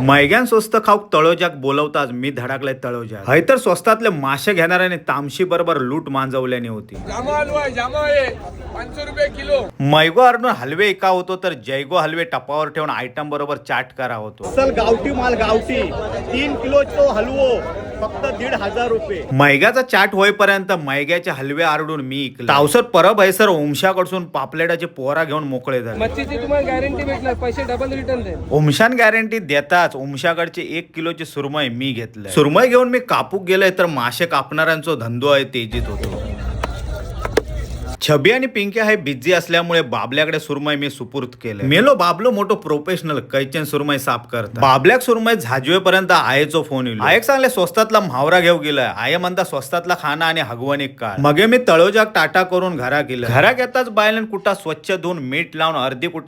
मैग्यान स्वस्त खाऊक तळोजाक बोलवताच मी धडाकले तळोजाक. हय तर स्वस्तातले मासे घेणाऱ्याने तामशी बरोबर लूट मांजवल्याने होती. जामा हलवा आहे, जामा आहे 500 रुपये किलो. मैगो अर्णून हलवे एका होतो तर जयगो हलवे टपावर ठेवून आयटम बरोबर चाट करा होतो. असल गावठी माल, गावठी. 3 किलोचो हलवो फक्त 1500 रुपये. मैग्याचा चाट होईपर्यंत मैग्याचे हलवे आरडून मी इकले. तावसर परब हैसर ओमशाकडसून पापलेटाचे पोरा घेऊन मोकळे झाले. मच्छीची तुम्हाला गॅरंटी भेटणार, पैसे डबल रिटर्न दे. ओमशान गॅरंटी देताच ओमशाकडचे 1 किलोचे सुरमई मी घेतले. सुरमई घेऊन मी कापूक गेलोय तर मासे कापणाऱ्यांचो धंदो आहे तेजीत होतो. छबी आणि पिंकी हे बिझी असल्यामुळे बाबल्याकडे सुरमई मी सुपूर्द केले. मेलो बाबलो मोठो प्रोफेशनल, कैचन सुरमई साफ करता. बाबल्याक सुरमई झाजवेपर्यंत आयेचो फोन येईल. आयक सांगले स्वस्तातला म्हावरा घेऊ गेलाय. I म्हणता स्वस्तातला खाना आणि हगवणीक काय. मगे मी तळोजाक टाटा करून घरा गेलं. घरात येताच बायलन कुटा स्वच्छ धुवून मीठ लावून अर्धी कुटा